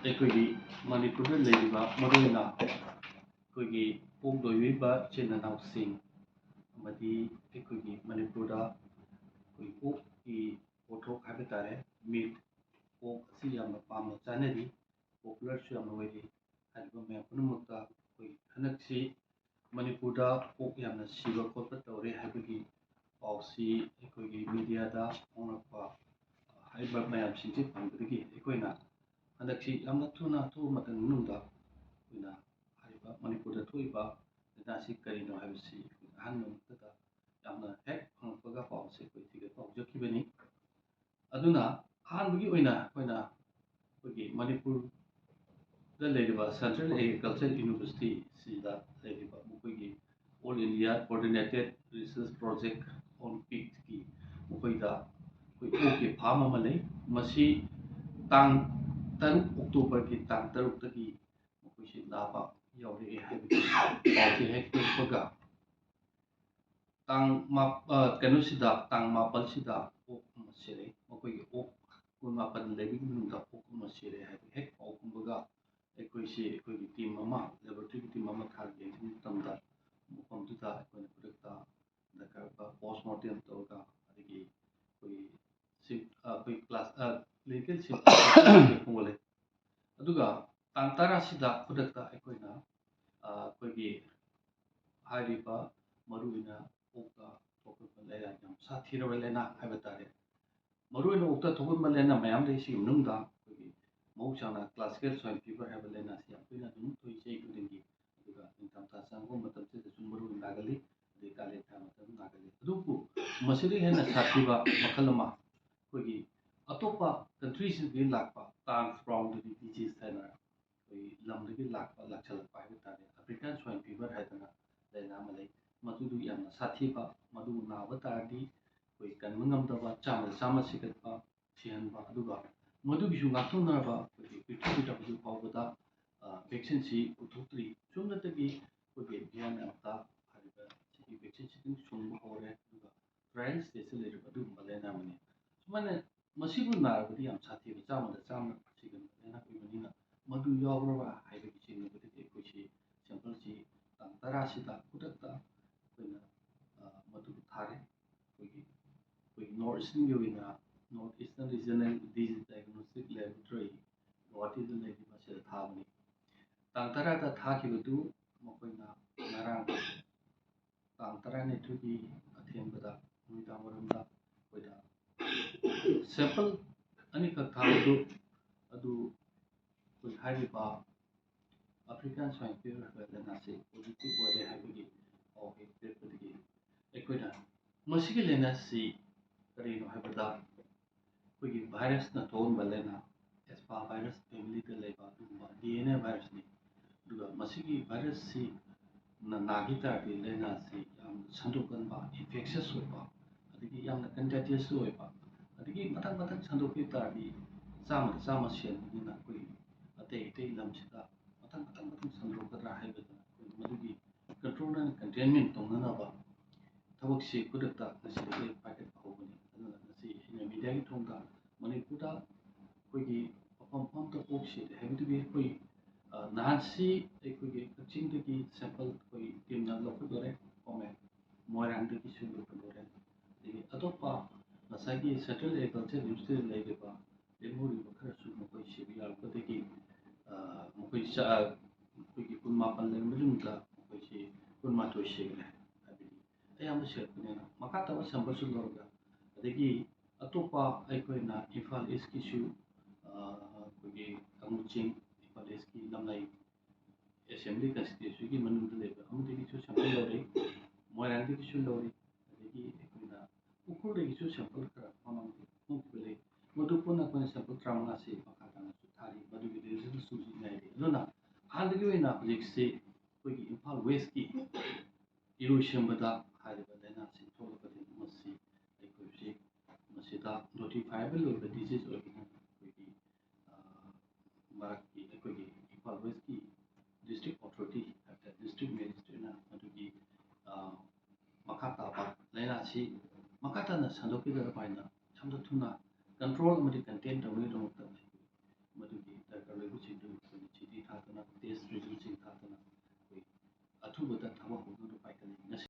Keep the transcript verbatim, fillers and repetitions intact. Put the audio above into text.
ꯑꯩꯈꯣꯏꯒꯤ ꯃꯅꯤꯄꯨꯔꯗ ꯂꯩꯔꯤꯕ ꯃꯔꯨꯑꯣꯏꯅ ꯑꯩꯈꯣꯏꯒꯤ ꯑꯣꯛ ꯂꯣꯏꯕꯤꯕ ꯏꯆꯤꯟ ꯏꯅꯥꯎꯁꯤꯡ ꯑꯃꯗꯤ ꯑꯩꯈꯣꯏꯒꯤ ꯃꯅꯤꯄꯨꯔꯗ ꯑꯩꯈꯣꯏ ꯑꯣꯛꯀꯤ ꯄꯣꯠꯊꯣꯛ ꯍꯥꯏꯕ ꯇꯥꯔꯦ, ꯃꯤꯠ, ꯑꯣꯛ ꯑꯁꯤ ꯌꯥꯝꯅ ꯄꯥꯝꯅ ꯆꯥꯅꯔꯤ, ꯄꯣꯄꯨꯂꯔꯁꯨ ꯌꯥꯝꯅ ꯑꯣꯏꯔꯤ꯫ ꯍꯥꯏꯔꯤꯕ ꯃꯌꯥꯝ ꯄꯨꯝꯅꯃꯛꯇ ꯑꯩꯈꯣꯏ ꯍꯟꯗꯛꯁꯤ ꯃꯅꯤꯄꯨꯔꯗ ꯑꯣꯛ ꯌꯥꯝꯅ ꯁꯤꯕ ꯈꯣꯠꯄ ꯇꯧꯔꯦ ꯍꯥꯏꯕꯒꯤ ꯄꯥꯎꯁꯤ ꯑꯩꯈꯣꯏꯒꯤ ꯃꯤꯗꯤꯌꯥꯗ ꯐꯣꯡꯂꯛꯄ ꯍꯥꯏꯔꯤꯕ ꯃꯌꯥꯝꯁꯤꯡꯁꯤ ꯐꯪꯕꯗꯒꯤ ꯑꯩꯈꯣꯏꯅ ꯍꯟꯗꯛꯁꯤ ꯌꯥꯝꯅ ꯊꯨꯅ ꯑꯊꯨꯕ ꯃꯇꯝꯒꯤ ꯃꯅꯨꯡꯗ ꯑꯩꯈꯣꯏꯅ ꯍꯥꯏꯔꯤꯕ ꯃꯅꯤꯄꯨꯔꯗ ꯊꯣꯛꯏꯕ ꯂꯥꯏꯅꯥꯁꯤ ꯀꯔꯤꯅꯣ ꯍꯥꯏꯕꯁꯤ ꯑꯩꯈꯣꯏꯅ ꯑꯍꯥꯟꯕ ꯃꯛꯇꯗ ꯌꯥꯝꯅ ꯍꯦꯛ ꯐꯪꯂꯛꯄꯒ ꯄꯥꯎꯁꯦ ꯑꯩꯈꯣꯏ ꯊꯤꯒꯠꯄ ꯍꯧꯖꯈꯤꯕꯅꯤ꯫ ꯑꯗꯨꯅ ꯑꯍꯥꯟꯕꯒꯤ ꯑꯣꯏꯅ ꯑꯩꯈꯣꯏꯅ ꯑꯩꯈꯣꯏꯒꯤ ꯃꯅꯤꯄꯨꯔꯗ ꯂꯩꯔꯤꯕ Central Agriculture University ꯁꯤꯗ ꯂꯩꯔꯤꯕ ꯃꯈꯣꯏꯒꯤ All India Coordinated Research Project on Pigꯀꯤ ꯃꯈꯣꯏꯗ ꯑꯩꯈꯣꯏ ꯑꯣꯛꯀꯤ ꯐꯥꯔꯝ ꯑꯃ ꯂꯩ꯫ ꯃꯁꯤ ꯇꯥꯡ ꯇꯔꯨꯛ, ꯑꯣꯛꯇꯣꯕꯔꯒꯤ ꯇꯥꯡ ꯇꯔꯨꯛꯇꯒꯤ ꯃꯈꯣꯏꯁꯤ ꯅꯥꯕ ꯌꯥꯎꯔꯛꯑꯦ ꯍꯥꯏꯕꯒꯤ ꯄꯥꯎꯁꯦ ꯍꯦꯛ ꯄꯤꯔꯛꯄꯒ, ꯇꯥꯡ ꯃꯥꯞ-, ꯑ, ꯀꯩꯅꯣꯁꯤꯗ, ꯇꯥꯡ ꯃꯥꯄꯜꯁꯤꯗ ꯑꯣꯛ ꯑꯃ ꯁꯤꯔꯦ꯫ ꯃꯈꯣꯏꯒꯤ ꯑꯣꯛ ꯀꯨꯟꯃꯥꯄꯜ ꯂꯩꯕꯒꯤ ꯃꯅꯨꯡꯗ ꯑꯣꯛ ꯑꯃ ꯁꯤꯔꯦ ꯍꯥꯏꯕ ꯍꯦꯛ ꯄꯥꯎ ꯐꯪꯕꯒ, ꯑꯩꯈꯣꯏꯁꯤ ꯑꯩꯈꯣꯏꯒꯤ ꯇꯤꯝ ꯑꯃ, ꯂꯦꯕꯣꯔꯦꯇꯣꯔꯤꯒꯤ ꯇꯤꯝ ꯑꯃ ꯊꯥꯔꯒ ꯌꯦꯡꯁꯤꯟꯕ ꯃꯇꯝꯗ, ꯃꯐꯝꯗꯨꯗ ꯑꯩꯈꯣꯏꯅ ꯈꯨꯗꯛꯇ ꯗꯔꯀꯥꯔ ꯑꯣꯏꯕ ꯄꯣꯁꯃꯣꯔꯇꯦꯝ ꯇꯧꯔꯒ, ꯑꯗꯒꯤ ꯑꯩꯈꯣꯏꯒꯤ ꯁꯤꯞ-, ꯑ, ꯑꯩꯈꯣꯏ ꯀ꯭ꯂꯥꯁ, ꯑ, ꯀ꯭ꯂꯤꯅꯤꯀꯦꯜ ꯁꯤꯞ ꯈꯣꯝꯒꯠꯂꯦ꯫ ꯑꯗꯨꯒ ꯇꯥꯡ ꯇꯔꯥꯁꯤꯗ ꯈꯨꯗꯛꯇ ꯑꯩꯈꯣꯏꯅ, ꯑ, ꯑꯩꯈꯣꯏꯒꯤ ꯍꯥꯏꯔꯤꯕ ꯃꯔꯨꯑꯣꯏꯅ ꯑꯣꯛꯇ ꯊꯣꯛꯄ ꯂꯥꯏꯅꯥ, ꯌꯥꯝ ꯁꯥꯊꯤꯔꯕ ꯂꯥꯏꯅꯥ ꯍꯥꯏꯕ ꯇꯥꯔꯦ꯫ ꯃꯔꯨꯑꯣꯏꯅ ꯑꯣꯛꯇ ꯊꯣꯛꯍꯟꯕ ꯂꯥꯏꯅꯥ ꯃꯌꯥꯝ ꯂꯩ꯫ ꯁꯤꯒꯤ ꯃꯅꯨꯡꯗ ꯑꯩꯈꯣꯏꯒꯤ ꯃꯍꯧꯁꯥꯅ classical swine fever ꯍꯥꯏꯕ ꯂꯥꯏꯅꯥꯁꯤ ꯌꯥꯝ ꯇꯣꯏꯅ ꯑꯗꯨꯝ ꯊꯣꯛꯏ ꯆꯍꯤ ꯈꯨꯗꯤꯡꯒꯤ꯫ ꯑꯗꯨꯒ ꯅꯤꯡꯊꯝꯊꯥ ꯆꯪꯉꯛꯄ ꯃꯇꯝꯁꯤꯗꯁꯨ ꯃꯔꯨ ꯑꯣꯏꯅ ꯅꯥꯒꯜꯂꯤ, ꯑꯗꯩ ꯀꯥꯂꯦꯟ ꯊꯥ ꯃꯇꯝꯗ ꯅꯥꯒꯜꯂꯤ꯫ ꯑꯗꯨꯕꯨ ꯃꯁꯤꯗꯒꯤ ꯍꯦꯟꯅ ꯁꯥꯊꯤꯕ ꯃꯈꯜ ꯑꯃ ꯑꯩꯈꯣꯏꯒꯤ ꯑꯇꯣꯞꯄ countryꯁꯤꯡꯗꯒꯤ ꯂꯥꯛꯄ transboundary disease ꯍꯥꯏꯅ ꯑꯩꯈꯣꯏ ꯂꯝꯗꯒꯤ ꯂꯥꯛꯄ, ꯂꯥꯛꯁꯜꯂꯛꯄ ꯍꯥꯏꯕ ꯇꯥꯔꯦ, African swine fever ꯍꯥꯏꯗꯅ ꯂꯥꯏꯅꯥ ꯑꯃ ꯂꯩ꯫ ꯃꯗꯨꯗꯨ ꯌꯥꯝꯅ ꯁꯥꯊꯤꯕ, ꯃꯗꯨ ꯅꯥꯕ ꯇꯥꯔꯗꯤ ꯑꯩꯈꯣꯏ ꯀꯟꯕ ꯉꯝꯗꯕ, ꯆꯥꯝꯃꯗ ꯆꯥꯝꯃ ꯁꯤꯒꯠꯄ, ꯁꯤꯍꯟꯕ, ꯑꯗꯨꯒ ꯃꯗꯨꯒꯤꯁꯨ ꯉꯥꯛꯊꯣꯛꯅꯅꯕ ꯑꯩꯈꯣꯏꯒꯤ ꯄ꯭ꯔꯤꯊꯤꯕꯤꯗ ꯍꯧꯖꯤꯛ ꯐꯥꯎꯕꯗ, ꯑ, vaccineꯁꯤ ꯄꯨꯊꯣꯛꯇ꯭ꯔꯤ꯫ ꯁꯣꯝꯗꯇꯒꯤ ꯑꯩꯈꯣꯏꯒꯤ ꯚꯤꯌꯦꯠꯅꯥꯝꯗ ꯍꯥꯏꯔꯤꯕ ꯁꯤꯒꯤ vaccineꯁꯤ ꯑꯗꯨꯝ ꯁꯨꯡꯕ ꯍꯧꯔꯦ, ꯑꯗꯨꯒ trial stageꯇ ꯂꯩꯔꯤꯕ ꯑꯗꯨꯒꯨꯝꯕ ꯂꯥꯏꯅꯥ ꯑꯃꯅꯤ꯫ ꯁꯨꯃꯥꯏꯅ ꯃꯁꯤꯕꯨ ꯅꯥꯔꯕꯗꯤ ꯌꯥꯝ ꯁꯥꯊꯤꯕ, ꯆꯥꯝꯃꯗ ꯆꯥꯝꯃ ꯁꯤꯒꯟꯕ ꯂꯥꯏꯅꯥ ꯑꯣꯏꯕꯅꯤꯅ, ꯃꯗꯨ ꯌꯥꯎꯕ꯭ꯔꯥ ꯍꯥꯏꯕꯒꯤ ꯆꯤꯡꯅꯕꯗꯒꯤ ꯑꯩꯈꯣꯏꯁꯤ sample ꯁꯤ ꯇꯥꯡ ꯇꯔꯥꯁꯤꯗ ꯈꯨꯗꯛꯇ ꯑꯩꯈꯣꯏꯅ, ꯑ, ꯃꯗꯨ ꯊꯥꯔꯦ꯫ ꯑꯩꯈꯣꯏꯒꯤ, ꯑꯩꯈꯣꯏꯒꯤ North Eastern ꯒꯤ ꯑꯣꯏꯅ North Eastern Regional Disease Diagnostic Laboratory ꯒꯨꯋꯥꯍꯥꯇꯤꯗ ꯂꯩꯔꯤꯕ ꯑꯁꯤꯗ ꯊꯥꯕꯅꯤ꯫ ꯇꯥꯡ ꯇꯔꯥꯗ ꯊꯥꯈꯤꯕꯗꯨ ꯃꯈꯣꯏꯅ ꯉꯔꯥꯡ ꯇꯥꯡ ꯇꯔꯥꯅꯤꯊꯣꯏꯒꯤ ꯑꯊꯦꯡꯕꯗ, ꯅꯨꯃꯤꯗꯥꯡ ꯋꯥꯏꯔꯝꯗ ꯑꯩꯈꯣꯏꯗ sample ꯑꯅꯤꯈꯛ ꯊꯥꯕꯗꯨ, ꯑꯗꯨ ꯑꯩꯈꯣꯏ ꯍꯥꯏꯔꯤꯕ African Swine Fever ꯍꯥꯏꯕ ꯂꯥꯏꯅꯥꯁꯤ positive ꯑꯣꯏꯔꯦ ꯍꯥꯏꯕꯒꯤ ꯄꯥꯎ ꯍꯦꯛ ꯄꯤꯔꯛꯄꯗꯒꯤ ꯑꯩꯈꯣꯏꯅ ꯃꯁꯤꯒꯤ ꯂꯥꯏꯅꯥꯁꯤ ꯀꯔꯤꯅꯣ ꯍꯥꯏꯕꯗ, ꯑꯩꯈꯣꯏꯒꯤ virus ꯅ ꯊꯣꯛꯍꯟꯕ ꯂꯥꯏꯅꯥ, Epstein virus family ꯗ ꯂꯩꯕ ꯑꯗꯨꯒꯨꯝꯕ D N A virus ꯅꯤ꯫ ꯑꯗꯨꯒ ꯃꯁꯤꯒꯤ virus ꯁꯤ ꯅ-, ꯅꯥꯈꯤ ꯇꯥꯔꯗꯤ ꯂꯥꯏꯅꯥꯁꯤ ꯌꯥꯝ ꯁꯟꯗꯣꯛꯀꯟꯕ, infectious ꯑꯣꯏꯕ, ꯑꯗꯒꯤ ꯌꯥꯝꯅ contagious ꯁꯨ ꯑꯣꯏꯕ, ꯑꯗꯒꯤ ꯃꯊꯪ ꯃꯊꯪ ꯁꯟꯗꯣꯛꯈꯤ ꯇꯥꯔꯗꯤ ꯆꯥꯝꯃꯗ ꯆꯥꯝꯃ ꯁꯤꯍꯟꯕꯅꯤꯅ ꯑꯩꯈꯣꯏ ꯑꯇꯩ ꯑꯇꯩ ꯂꯝꯁꯤꯗ ꯃꯊꯪ ꯃꯊꯪ ꯃꯊꯪ ꯁꯟꯗꯣꯛꯀꯗ꯭ꯔꯥ ꯍꯥꯏꯕꯗ ꯑꯩꯈꯣꯏ ꯃꯗꯨꯒꯤ control and containment ꯇꯧꯅꯅꯕ ꯊꯕꯛꯁꯤ ꯈꯨꯗꯛꯇ ꯉꯁꯤꯗꯒꯤ ꯄꯥꯏꯈꯠꯄ ꯍꯧꯕꯅꯤ꯫ ꯑꯗꯨꯅ ꯉꯁꯤ ꯑꯩꯅ media ꯒꯤ ꯊꯣꯡꯗ ꯃꯅꯤꯄꯨꯔꯗ ꯑꯩꯈꯣꯏꯒꯤ ꯃꯐꯝ ꯃꯐꯝꯗ ꯄꯣꯛꯁꯤꯗꯦ ꯍꯥꯏꯕꯗꯨꯒꯤ ꯑꯩꯈꯣꯏ, ꯑ, ꯅꯍꯥꯟꯁꯤ ꯑꯩꯈꯣꯏꯒꯤ ꯀꯛꯆꯤꯡꯗꯒꯤ sample ꯑꯩꯈꯣꯏ team ꯅ ꯂꯧꯈꯠꯂꯨꯔꯦ, ꯈꯣꯝꯃꯦ, ꯃꯣꯏꯔꯥꯡꯗꯒꯤꯁꯨ ꯂꯧꯈꯠꯂꯨꯔꯦ, ꯑꯗꯒꯤ ꯑꯇꯣꯞꯄ ꯉꯁꯥꯏꯒꯤ Central Agriculture University ꯗ ꯂꯩꯔꯤꯕ ꯂꯦꯝꯍꯧꯔꯤꯕ ꯈꯔꯁꯨ ꯃꯈꯣꯏ ꯁꯤꯕ ꯌꯥꯔꯛꯄꯗꯒꯤ, ꯑ, ꯃꯈꯣꯏ ꯆꯥ-, ꯑꯩꯈꯣꯏꯒꯤ ꯀꯨꯟꯃꯥꯄꯟ ꯂꯩꯔꯝꯕ ꯃꯅꯨꯡꯗ ꯃꯈꯣꯏꯁꯤ ꯀꯨꯟꯃꯥꯊꯣꯏ ꯁꯤꯈ꯭ꯔꯦ꯫ ꯍꯥꯏꯕꯗꯤ ꯑꯌꯥꯝꯕ ꯁꯤꯔꯛꯄꯅꯤꯅ ꯃꯈꯥ ꯇꯥꯕ sample ꯁꯨ ꯂꯧꯔꯒ, ꯑꯗꯒꯤ ꯑꯇꯣꯞꯄ ꯑꯩꯈꯣꯏꯅ ꯏꯝꯐꯥꯜ East ꯀꯤꯁꯨ, ꯑ, ꯑꯩꯈꯣꯏꯒꯤ ꯀꯥꯡꯕꯨꯆꯤꯡ, ꯏꯝꯐꯥꯜ East ꯀꯤ ꯂꯝꯂꯩ Assembly Constituency ꯒꯤ ꯃꯅꯨꯡꯗ ꯂꯩꯕ ꯑꯃꯗꯒꯤꯁꯨ sample ꯂꯧꯔꯤ, ꯃꯣꯏꯔꯥꯡꯗꯒꯤꯁꯨ ꯂꯧꯔꯤ, ꯑꯗꯒꯤ ꯑꯩꯈꯣꯏꯅ ꯎꯈ꯭ꯔꯨꯜꯗꯒꯤꯁꯨ sample ꯈꯔ ꯃꯃꯥꯡꯗ ꯈꯣꯝꯈꯤꯕ ꯂꯩ꯫ ꯃꯗꯨ ꯄꯨꯟꯅ ꯑꯩꯈꯣꯏꯅ sample ꯇꯔꯥꯃꯉꯥꯁꯤ ꯃꯈꯥ ꯇꯥꯅꯁꯨ ꯊꯥꯔꯤ, ꯃꯗꯨꯒꯤ result ꯁꯨ ꯍꯧꯖꯤꯛ ꯉꯥꯏꯔꯤ꯫ ꯑꯗꯨꯅ ꯑꯍꯥꯟꯕꯒꯤ ꯑꯣꯏꯅ ꯍꯧꯖꯤꯛꯁꯤ ꯑꯩꯈꯣꯏꯒꯤ ꯏꯝꯐꯥꯜ West ꯀꯤ ꯏꯔꯣꯏꯁꯦꯝꯕꯗ ꯍꯥꯏꯔꯤꯕ ꯂꯥꯏꯅꯥꯁꯤ ꯊꯣꯛꯂꯒꯗꯤ ꯃꯁꯤ ꯑꯩꯈꯣꯏ ꯍꯧꯖꯤꯛ ꯃꯁꯤꯗ notifiable ꯑꯣꯏꯕ disease ꯑꯣꯏꯕꯅ ꯑꯩꯈꯣꯏꯒꯤ, ꯑ, ꯃꯔꯛꯀꯤ ꯑꯩꯈꯣꯏꯒꯤ ꯏꯝꯐꯥꯜ West ꯀꯤ district authority ꯍꯥꯏꯕꯗꯤ district magistrate ꯅ ꯃꯗꯨꯒꯤ, ꯑ, ꯃꯈꯥ ꯇꯥꯕ ꯂꯥꯏꯅꯥꯁꯤ ꯃꯈꯥ ꯇꯥꯅ ꯁꯟꯗꯣꯛꯈꯤꯗꯅꯕ ꯍꯥꯏꯅ ꯌꯥꯝꯅ ꯊꯨꯅ ꯀꯟꯇ꯭ꯔꯣꯜ ꯑꯃꯗꯤ ꯀꯟꯇꯦꯟ ꯇꯧꯅꯕꯒꯤꯗꯃꯛꯇ ꯃꯗꯨꯒꯤ ꯗꯔꯀꯥꯔ ꯑꯣꯏꯕꯁꯤꯡꯗꯨ ꯑꯩꯈꯣꯏꯅ ꯆꯤꯊꯤ ꯊꯥꯗꯨꯅ ꯇꯦꯁ ꯔꯤꯖꯜ